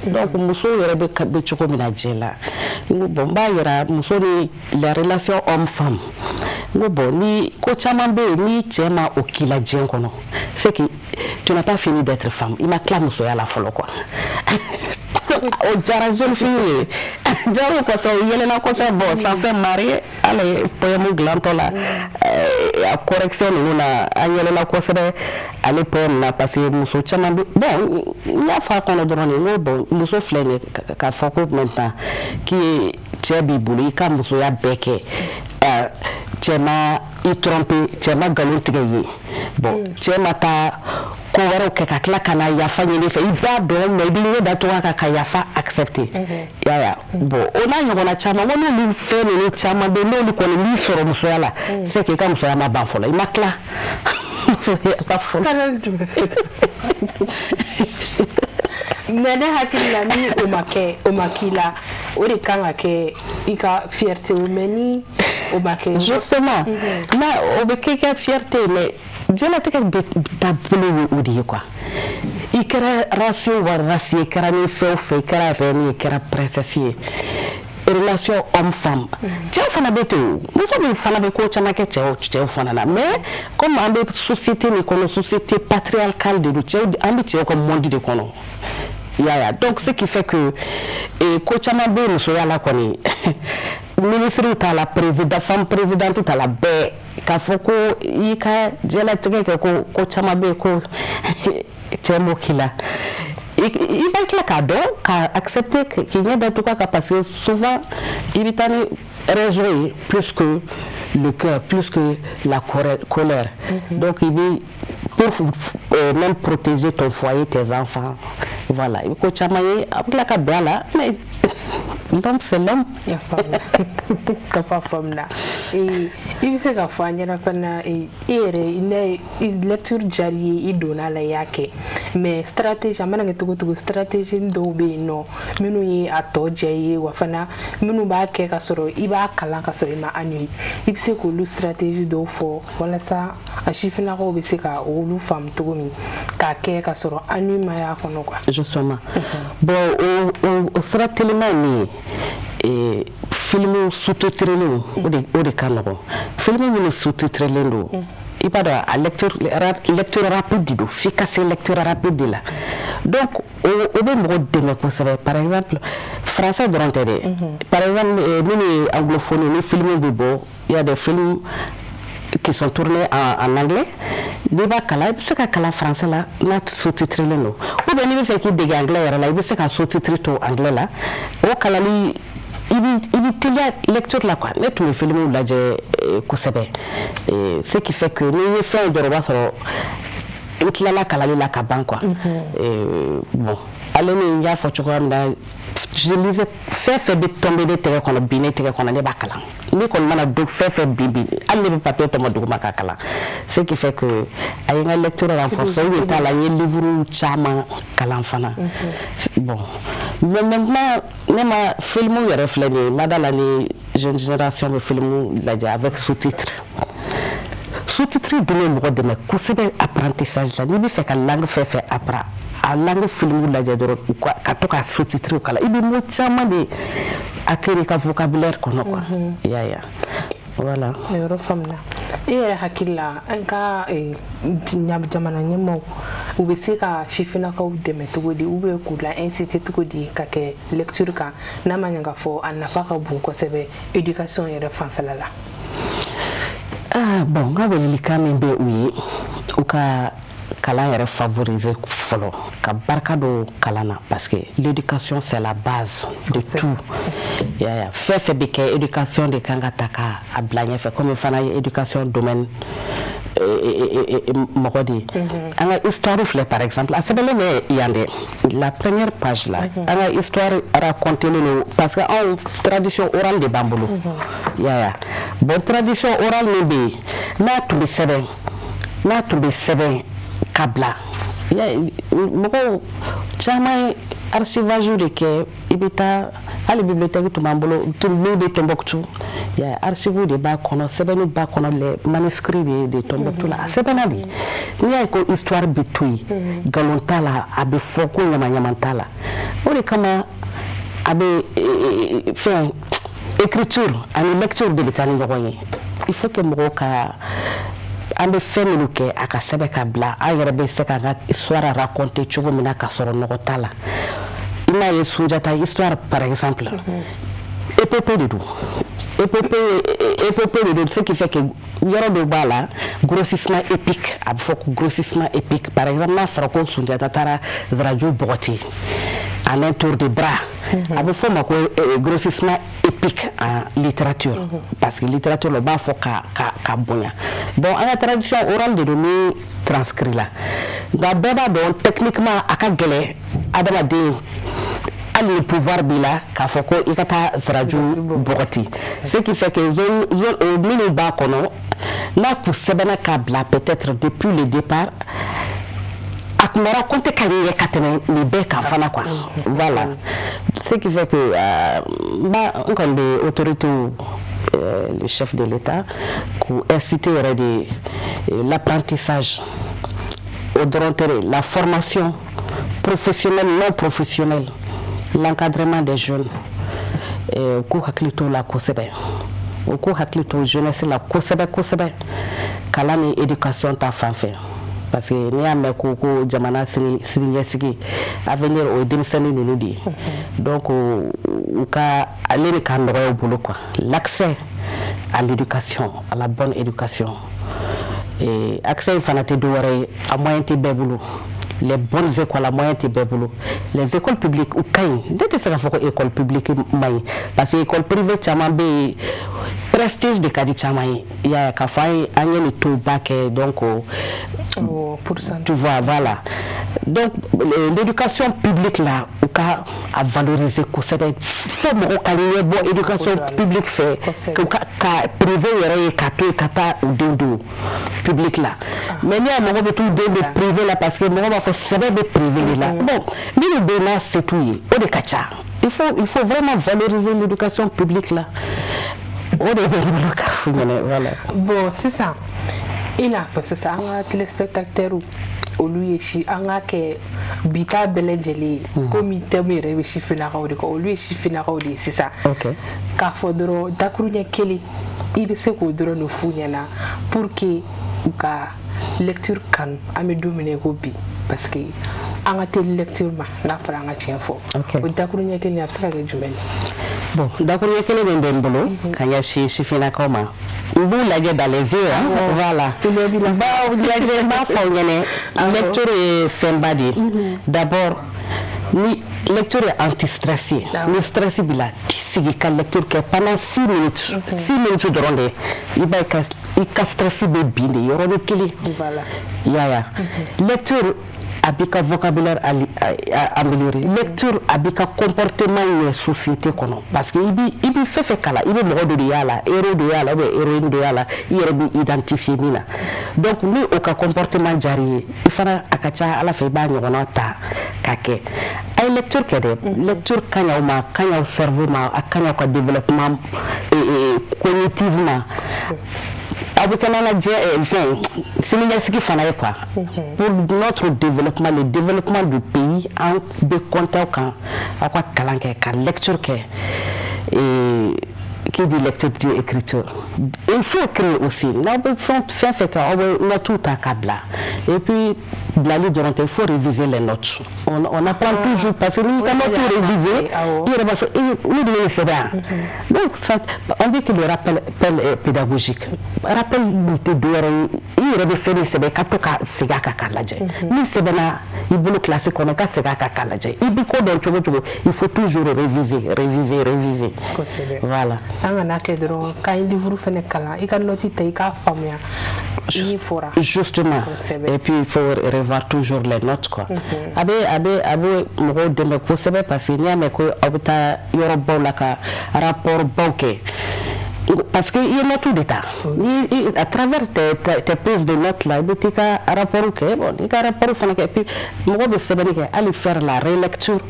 donc muso yɛrɛ bɛ cogo min na diɲɛ la, n ko bon, n b'a yira muso ni la relation homme femme. N ko bon, ni ko caman bɛ yen, ni cɛ ma o k'i la diɲɛ kɔnɔ, c'est que tu n'as pas fini d'être femme, i ma tila musoya la fɔlɔ quoi. O diyara jeune fille ye, diyara o kosɛbɛ, o yɛlɛla kosɛbɛ. Bon, ça fait marrer. Hali poème dilantɔ la, a correction ninnu na, an yɛlɛla kosɛbɛ ale poème na, parce que muso caman bɛ. Bon, n y'a fɔ a kɔnɔ dɔrɔn de, n ko bon, muso filɛ nin ye, k'a fɔ ko maintenant k'i cɛ b'i bolo, i ka musoya bɛɛ kɛ, cɛ ma i tromper, cɛ ma nkalon tigɛ i ye, bon, cɛ ma taa ko wɛrɛw kɛ ka tila ka na yafa ɲini fɛ, i b'a dɔn, mais i b'i ɲɛ da to a kan ka yafa accepter. I y'a ye? Bon, o n'a ɲɔgɔnna caman, n ko n'olu fɛn ninnu caman bɛ yen, n'olu kɔni m'i sɔrɔ musoya la, c'est que i ka musoya ma ban fɔlɔ, i ma tila musoya la fɔlɔ. Canal jumɛn fɛ? Mais ne hakili la, ni o ma kɛ, o ma k'i la, o de kan ka kɛ i ka fierté o. Mais ni o ma kɛ? Justement, na o bɛ kɛ i ka fierté, mais diɲɛlatigɛ bɛ taabolo ye o de ye quoi. I kɛra race o race ye, i kɛra ni fɛn o fɛn, i kɛra reine ye, i kɛra princesse ye, relation homme femme, cɛw fana bɛ ten o, muso min fana bɛ ko caman kɛ cɛw fana la. Mais comme an bɛ société min kɔnɔ, société patriarcale de don, cɛw, an bɛ cɛw ka monde de kɔnɔ, i y'a ye? Donc ce qui fait que ko caman bɛ musoya la kɔni, ministre t'a la, président, femme présidente t'a la, bɛɛ k'a fɔ ko i ka diɲɛlatigɛ kɛ, ko caman bɛ yen ko cɛ m'o k'i la, i bɛ tila k'a dɔn k'a accepter, k'i ɲɛ datugu a kan, parce que souvent i bɛ taa ni raison ye plus que le cœur, plus que la colère. Donc i bɛ pour même protéger ton foyer, tes enfants, voilà, i bɛ ko caman ye, a bɛ tila ka bɛn a la, mais l'homme, c'est l'homme. Ka fɔ faamuna. I bɛ se ka fɔ an ɲɛna fana, e yɛrɛ ne lecture diyar'i ye, i donna a la, i y'a kɛ, mais stratégie, a mana kɛ cogo o cogo, stratégie dɔw bɛ yen nɔ minnu ye a tɔ diya i ye, wa fana minnu b'a kɛ ka sɔrɔ i b'a kalan ka sɔrɔ i ma ennuyé, i bɛ se k'olu stratégie dɔw fɔ walasa a sifinnakaw bɛ se ka olu faamu cogo min k'a kɛ ka sɔrɔ ennui ma y'a kɔnɔ quoi? Justement, bon, o sira teliman ye min ye, film sous-titré o de ka nɔgɔn. Film minnu sous-titré don, i b'a dɔn, a lecture rapide de don, f'i ka se lecture rapide de la. Donc o bɛ mɔgɔ dɛmɛ kosɛbɛ. Par exemple, Français dɔrɔn tɛ dɛ. Par exemple, minnu ye anglophone, ni film bɛ bɔ, il y a des films qui sont tournés en anglais, n'i b'a kalan, i bɛ se ka kalan français la n'a sous-titrelen don, ou bien n'i bɛ fɛ k'i dege anglais yɛrɛ la, i bɛ se ka sous-titre to anglais la. O kalali, i bɛ teliya lecture la quoi. Ne tun bɛ film lajɛ kosɛbɛ, ce qui fait que n'i ye fɛn ye dɔrɔn, o b'a sɔrɔ n tilala kalali la ka ban quoi. Bon, ale ni n y'a fɔ cogoya min na, je lisais. Fɛn fɛn bɛ tomber ne tɛgɛ kɔnɔ bi, ne tɛgɛ kɔnɔ, ne b'a kalan. Ne kɔni mana don, fɛn fɛn bi bi, hali ne bɛ papier tɔmɔ duguma ka kalan, ce qui fait que a ye n ka lecture renforcer. O de t'a la, n ye livre caman kalan fana. Bon, mais maintenant, ne ma film yɛrɛ filɛ nin ye, n ma da la ni jeune génération bɛ film lajɛ avec sous-titre. Sous-titre dun bɛ mɔgɔ dɛmɛ kosɛbɛ apprentissage la. N'i bɛ fɛ ka langue fɛn fɛn apprendre, a langue film lajɛ dɔrɔn, ka to ka sous-titre kalan, i bɛ mot caman de acquérir i ka vocabulaire kɔnɔ quoi. I y'a ye, voilà. O yɔrɔ faamuna. E yɛrɛ hakili la, an ka jamana ɲɛmaaw, u bɛ se ka sifinnakaw dɛmɛ cogo di, ou bien k'u la inciter cogo di ka kɛ lecture kan, n'a ma ɲɛ k'a fɔ a nafa ka bon kosɛbɛ éducation yɛrɛ fanfɛla la? Ah bon, n ka welelikan min bɛ u ye, u ka kalan yɛrɛ favoriser fɔlɔ, ka barika don kalan na, parce que l'éducation, c'est la base de tout. Ya fɛn fɛn bɛ kɛ, éducation de kan ka ta ka a bila ɲɛfɛ. Komi fana ye éducation domaine mɔgɔ de ye, an ka histoire filɛ, par exemple, a sɛbɛnlen bɛ yan dɛ, la première page la, an ka histoire raconté don, parce que anw, tradition orale de b'an bolo. Ya bon, tradition orale min bɛ yen, n'a tun bɛ sɛbɛn ka bila, mɔgɔw caman ye archivage de kɛ. I bɛ taa hali bibliothèque tun b'an bolo min bɛ Tombouctou, ya archive de b'a kɔnɔ, sɛbɛnni b'a kɔnɔ, les manuscrits de Tombouctou la, a sɛbɛnna de. N'i y'a ye ko histoire bɛ to yen, nkalon t'a la, a bɛ fɔ ko ɲama ɲama t'a la. O de kama a bɛ fɛn, écriture ani lecture de bɛ taa ni ɲɔgɔn ye. Il faut que mɔgɔw ka, an bɛ fɛn minnu kɛ, a ka sɛbɛn ka bila, an yɛrɛ bɛ se k'an ka histoire raconter cogo min na, ka sɔrɔ nɔgɔ t'a la. I m'a ye, Sunjata histoire par exemple, épopée de don, épopée de don, ce qui fait que yɔrɔ dɔ b'a la, grossissement épique, a bɛ fɔ ko grossissement épique. Par exemple, n'a fɔra ko Sunjata taara Zaraju bɔgɔti en un tour de bras, a bɛ fɔ o ma ko grossissement épique en littérature, parce que littérature la, u b'a fɔ ka bonya. Bon, an ka tradition orale de don ni transcrit la, nka bɛɛ b'a dɔn, techniquement a ka gɛlɛn adamaden, hali ni pouvoir b'i la, k'a fɔ ko i ka taa Zaraju bɔgɔti. Ce qui fait que zone minnu b'a kɔnɔ, n'a kun sɛbɛnna k'a bila, peut-être depuis le départ, a tun bɛ raconter ka ɲɛ ka tɛmɛ nin bɛɛ kan fana quoi. Voilà ce qui fait que n b'a, n kɔni bɛ autorité, le chef de l'État, k'u inciter yɛrɛ de l'apprentissage o dɔrɔn tɛ dɛ, la formation professionnelle, non professionnelle, l'encadrement des jeunes, u k'u hakili t'o la kosɛbɛ, u k'u hakili to jeunesse la kosɛbɛ kosɛbɛ, kalan ni éducation ta fan fɛ, parce que n'i y'a mɛn ko jamana sini ɲɛsigi, avenir, o ye denmisɛnnin ninnu de ye. Donc u ka ale de ka nɔgɔya u bolo quoi, l'accès à l'éducation, à la bonne éducation. Et accès in fana tɛ dɔwɛrɛ ye, a moyen tɛ bɛɛ bolo. Les bonnes écoles, a moyen tɛ bɛɛ bolo. Les écoles publiques, u ka ɲi, ne tɛ se k'a fɔ ko école publique man ɲi, parce que école privée caman bɛ yen, prestige de ka di caman ye. I y'a ye, k'a fɔ an ye nin taux ba kɛ, donc tu vois, voilà. Donc l'éducation publique là, u ka a valoriser kosɛbɛ, fo mɔgɔw ka ɲɛ bɔ éducation publique fɛ, ka privé yɛrɛ ye ka to yen, ka taa u denw don public la. Mais n'i y'a mɔgɔ bɛ t'u den don privé la, parce que mɔgɔ b'a fɔ sɛbɛ bɛ privé de la. Bon, minnu bɛ yen n'a se t'u ye, o de ka ca. Il faut vraiment valoriser l'éducation publique là. O de bɛ n bolo k'a f'u ɲɛna, voilà. Bon, sisan, i n'a fɔ sisan, an ka téléspectateurs, olu ye si, an ka kɛ bi ta bɛɛ lajɛlen ye, komi thème yɛrɛ bɛ sifinnakaw de kɔ, olu ye sifinnakaw de ye sisan, k'a fɔ dɔrɔn dakuruɲɛ kelen, i bɛ se k'o dɔrɔn de f'u ɲɛna pour que u ka lecture kanu, an bɛ don min na i ko bi, parce que An ka teli lecture ma, n'a fɔra an ka tiɲɛ fɔ, o dakuruɲɛ kelen, a bɛ se ka kɛ jumɛn ye? Bon, dakuruɲɛ kelen min bɛ n bolo ka ɲɛsin sifinnakaw ma, n b'u lajɛ dans les yeux, hein, voilà, n b'aw lajɛ, n b'a fɔ aw ɲɛna, lecture ye fɛnba de ye. D'abord, ni lecture ye anti-stress ye. Ni stress b'i la, t'i sigi ka lecture kɛ pendant 6 minutes, 6 minutes dɔrɔn de, i b'a ye ka i ka stress bɛ bin de yɔrɔnin kelen. I y'a ye, lecture a b'i ka vocabulaire améliorer, lecture a b'i ka comportement ɲɛ société kɔnɔ, parce que i bi fɛn fɛn kalan, i bɛ mɔgɔ dɔ de y'a la, héros dɔ y'a la ou bien héroïne dɔ y'a la, i yɛrɛ b'i identifier min na. Donc ni o ka comportement diyar'i ye, i fana, a ka ca Ala fɛ, i b'a ɲɔgɔnna ta k'a kɛ. A ye lecture kɛ dɛ, lecture ka ɲi aw ma, a ka ɲi aw cerveau ma, a ka ɲi aw ka développement cognitif ma, aw bɛ kɛ n'an ka diɲɛ fɛn siniɲɛsigi fana ye quoi. Pour notre développement, le développement du pays, an bɛ compter aw kan, aw ka kalan kɛ, ka lecture kɛ. Et qui dit lecture dit écriture. Il faut écrire aussi. N'aw bɛ fɛn fɛn fɛn kɛ, aw bɛ notes ta k'a bila. Et puis bilali dɔrɔn tɛ, il faut réviser les notes. On apprend toujours, parce que n'i ka note réviser, i yɛrɛ b'a fɔ ne de ye nin sɛbɛn yan. Donc ça, on dit que le rappel est pédagogique. Rappel nin tɛ dɔwɛrɛ ye, i yɛrɛ bɛ fɛn min sɛbɛn, ka to ka segin a kan k'a lajɛ. Min sɛbɛnna i bolo classe kɔnɔ, ka segin a kan k'a lajɛ. I bɛ ko dɔn cogo cogo, il faut toujours réviser, réviser, réviser. Kosɛbɛ. Voilà. An kana kɛ dɔrɔn k'an ye livre fɛnɛ kalan, i ka note ta, i k'a faamuya min fɔra. Justement. Kosɛbɛ. Et puis il faut revoir toujours les notes, quoi. A bɛ mɔgɔw dɛmɛ kosɛbɛ, parce que n'i y'a mɛn ko aw bɛ taa yɔrɔ baw la ka rapport baw kɛ, parce que i ye note de ta ni à travers tes prises de notes là, i bɛ t'i ka rapport kɛ. Bon, i ka rapport fana kɛ, et puis mɔgɔ bɛ sɛbɛnni kɛ, hali faire la relecture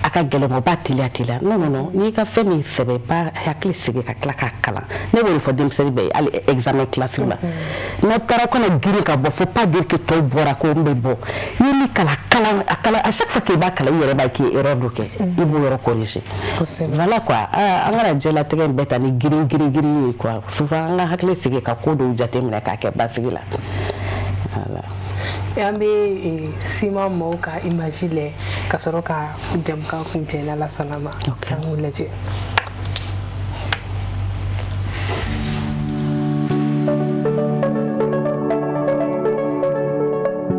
a ka gɛlɛn, o b'a teliya teliya. Non, non, non, n'i ka fɛn min sɛbɛn, i b'a hakili sigi ka tila k'a kalan. Ne b'o de fɔ denmisɛnnin bɛɛ ye, hali examen classe la, n'aw taara kana girin ka bɔ, faut pas dire que tɔw bɔra ko n bɛ bɔ. I ye min kalan, kalan a kalan, à chaque fois k'i b'a kalan, i yɛrɛ b'a ye k'i ye erreur dɔ kɛ, i b'o yɔrɔ corriger. Voilà quoi. An kana diɲɛlatigɛ in bɛɛ ta ni girin girin girin ye quoi. Souvent, an ka hakili sigi ka ko dɔw jateminɛ k'a kɛ basigi la. Voilà. An bɛ sima maaw ka image lajɛ ka sɔrɔ ka jamukan kuncɛ, n'Ala sɔnna ma. An k'u lajɛ.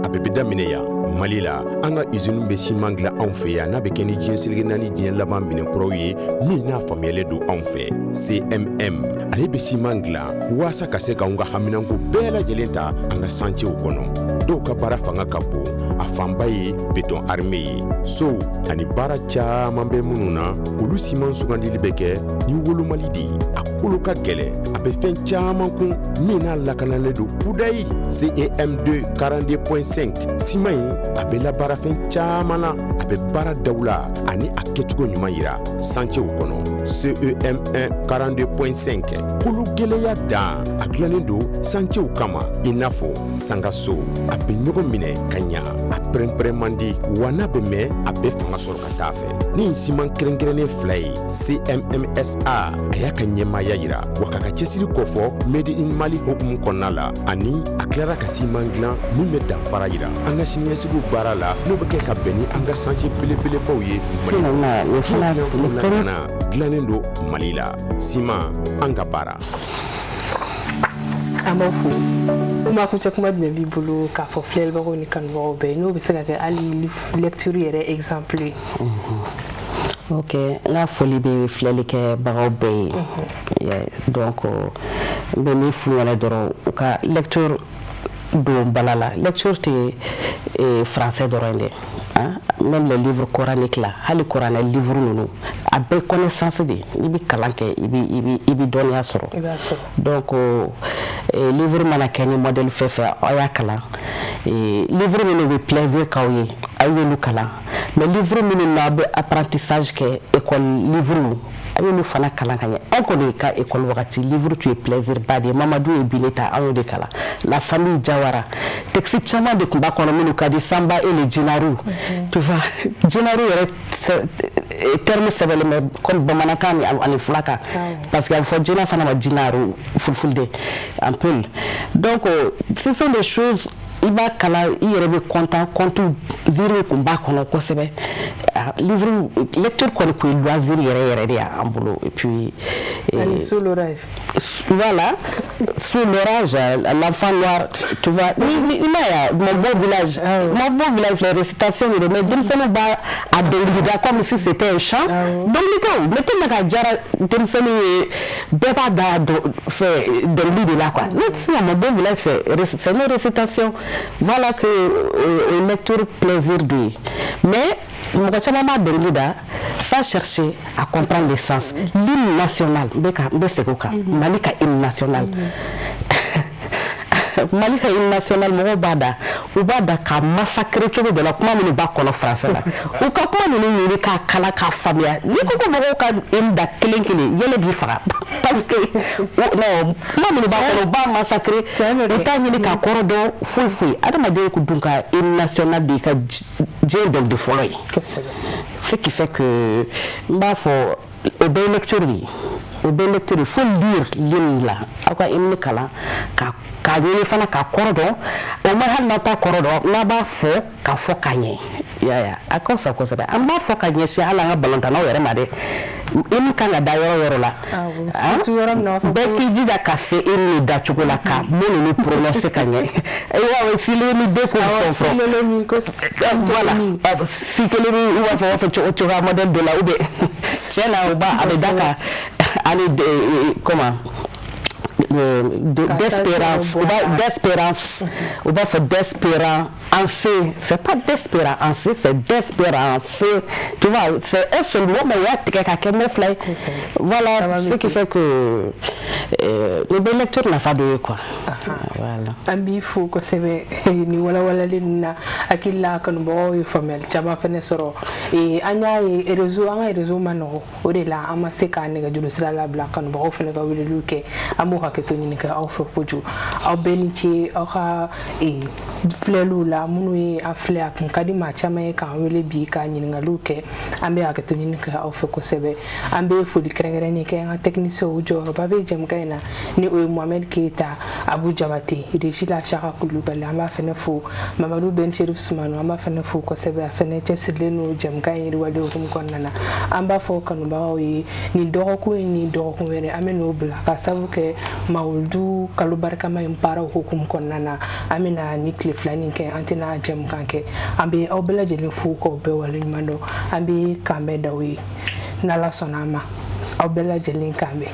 A bɛɛ bɛ daminɛ yan, Mali la. An ka usine bɛ siman dilan anw fɛ yan, n'a bɛ kɛ ni diɲɛ seleke naani diɲɛ laban minɛnkuraw ye, min n'a faamuyalen don anw fɛ. CMM, ale bɛ siman dilan waasa ka se k'anw ka haminanko bɛɛ lajɛlen ta an ka chantier kɔnɔ. Dɔw ka baara fanga ka bon, a fanba ye béton armé ye, sow ani baara caman bɛ minnu na, olu siman sugandili bɛ kɛ ni wolomali de ye. A kolo ka gɛlɛn, a bɛ fɛn caman kun, min n'a lakanalen don kudayi. CEM2 42.5 siman in, a bɛ labaara fɛn caman na, a bɛ baara dawula ani a kɛcogo ɲuman yira chantier kɔnɔ. CEM1 42.5, kolo gɛlɛya dan, a dilannen don chantier kama, i n'a fɔ sangaso. A bɛ ɲɔgɔn minɛ ka ɲa, a pɛrɛn-pɛrɛn man di, wa n'a bɛ mɛn, a bɛ fanga sɔrɔ ka taa fɛ. Ni siman kɛrɛnkɛrɛnnen fila ye, CMMSA, a y'a ka ɲɛmaaya yira wa k'a ka cɛsiri kɔfɔ Made in Mali hokumu kɔnɔna la, ani a tilara ka siman dilan min bɛ danfara yira an ka siniɲɛsigiw baara la, n'o bɛ kɛ ka bɛn ni an ka chantier belebelebaw ye. Mali dilannen don Mali la, siman an ka baara. An b'aw fo. Kuma kuncɛ kuma jumɛn b'i bolo k'a fɔ filɛlibagaw ni kanubagaw bɛɛ, n'o bɛ se ka kɛ hali lecture yɛrɛ exemple ye? Ok, n ka foli bɛ filɛlikɛbagaw bɛɛ ye. Donc n bɛ min f'u ɲɛna dɔrɔn, u ka lecture don bala la. Lecture tɛ français dɔrɔn dɛ, hein? Même les livres coraniques là, hali kuranɛ livre ninnu, a bɛɛ connaissance de. I bɛ kalan kɛ, i bɛ dɔnniya sɔrɔ. Donc livre mana kɛ ni modèle fɛn fɛn, aw y'a kalan. Livre minnu bɛ plaisir k'aw ye, aw y'olu kalan. Mais livre minnu n'aw bɛ apprentissage kɛ, école livre, a y'olu fana kalan ka ɲɛ. An kɔni ka école wagati, livre tun ye plaisir ba de ye. Mamadu ye Bineta, an y'o de kalan. La famille Jawara, texte caman de tun b'a kɔnɔ minnu ka di, Samba et le Jinaru, tu vois. Jinaru yɛrɛ terme sɛbɛnlen bɛ comme bamanankan ani fulakan, parce que a bɛ fɔ jina fana ma jinaru, fulfulde en peul. Donc ce sont des choses, I b'a kalan, i yɛrɛ bɛ content, conte ziiriw tun b'a kɔnɔ kosɛbɛ. Livre lecture kɔni tun ye loisir yɛrɛ yɛrɛ de y'an bolo. Et puis ani Sous l'orage. Voilà, Sous l'orage, L'enfant noir, tu vois, ni i m'a ye, Mon beau village, Mon beau village filɛ, récitation de don, mais denmisɛnninw b'a a dɔnkilida comme si c'était un chant. Dɔnkili tɛ o, mais tellement que a diyara denmisɛnninw ye, bɛɛ b'a da fɛ dɔnkili de la quoi. Ne sisan, Mon beau village, c'est une récitation. Voilà que o lecture plaisir de ye, mais mɔgɔ caman b'a dɔnkili da sans chercher à comprendre le sens. L'hymne national, n bɛ ka n bɛ segin o kan, Mali ka hymne national, Mali ka hymne national, mɔgɔw b'a da, u b'a da ka massacrer cogo dɔ la. Kuma minnu b'a kɔnɔ français la, u ka kuma ninnu ɲini k'a kalan k'a faamuya. N'i ko ko mɔgɔw ka hymne da kelen kelen, yɛlɛ b'i faga, parce que non, kuma minnu b'a kɔnɔ, u b'a massacrer, u t'a ɲini k'a kɔrɔ dɔn foyi foyi. Adamaden ko dun ka hymne national de y'i ka diɲɛ dɔnkili fɔlɔ ye, ce qui fait que n b'a fɔ o bɛɛ ye lecture de ye, o bɛɛ lecture. Il faut lire l'hymne la, aw ka hymne kalan ka k'a ɲini fana k'a kɔrɔ dɔn. O ma, hali n'aw t'a kɔrɔ dɔn, n'a b'a fɔ k'a fɔ ka ɲɛ, i y'a ye, a ka fisa kosɛbɛ. An b'a fɔ ka ɲɛsin hali an ka balontannaw yɛrɛ ma dɛ. Hymne kan ka da yɔrɔ yɔrɔ la, bɛɛ k'i jija ka se hymne dacogo la, ka mot ninnu prononcer ka ɲɛ. I b'a fɔ sile ni den ko fɔn fɔn, voilà, si kelen ni u b'a fɔ, u b'a fɔ cogoya modèle dɔ la, ou bien tiɲɛ na, u b'a a bɛ da ka ani comment, d'espérance, d'espérance, u b'a fɔ d'espérance, c'est pas d'espérance, c'est d'espérance, tu vois, c'est un seul mot, mais u y'a tigɛ ka kɛ mot fila ye. Voilà ce qui fait que nin bɛ lecture nafa dɔ ye quoi, voilà. An b'i fo kosɛbɛ ni walawalali ninnu na. Hakili la, kanubagaw ye faamuyali caman fɛnɛ sɔrɔ. An y'a ye réseau, an ka réseau ma nɔgɔ, o de la an ma se ka nɛgɛjuru sira labila kanubagaw fɛnɛ ka weleliw kɛ. An b'o hakɛto ɲini kɛ aw fɛ kojugu. Aw bɛɛ ni ce aw ka filɛliw la. Minnu ye an filɛ, a kun ka di maa caman ye k'an wele bi ka ɲininkaliw kɛ. An bɛ hakɛto ɲini kɛ aw fɛ kosɛbɛ. An bɛ foli kɛrɛnkɛrɛnnen kɛ an ka technicien, jɔyɔrɔba bɛ jɛmukan in na, ni o ye Mohamed Keita, Abu Jabate, régie la Saka Kulubali. An b'a fɛnɛ fo, Mamadu Ben Cherif Sumano, an b'a fɛnɛ fo kosɛbɛ, a fɛnɛ cɛsirilen don jɛmukan in yiriwali hukumu kɔnɔna na. An b'a fɔ kanubagaw ye, nin dɔgɔkun in ni dɔgɔkun wɛrɛ, an bɛ n'o bila ka sababu kɛ mawuludu kalo barikama in baaraw hukumu kɔnɔna na. An bɛna ni tile 2 nin kɛ, an tɛna jɛmukan kɛ. An bɛ aw bɛɛ lajɛlen fo k'aw bɛɛ waleɲuman dɔn. An bɛ kanbɛn d'aw ye n'Ala sɔnna a ma. Aw bɛɛ lajɛlen kan bɛn.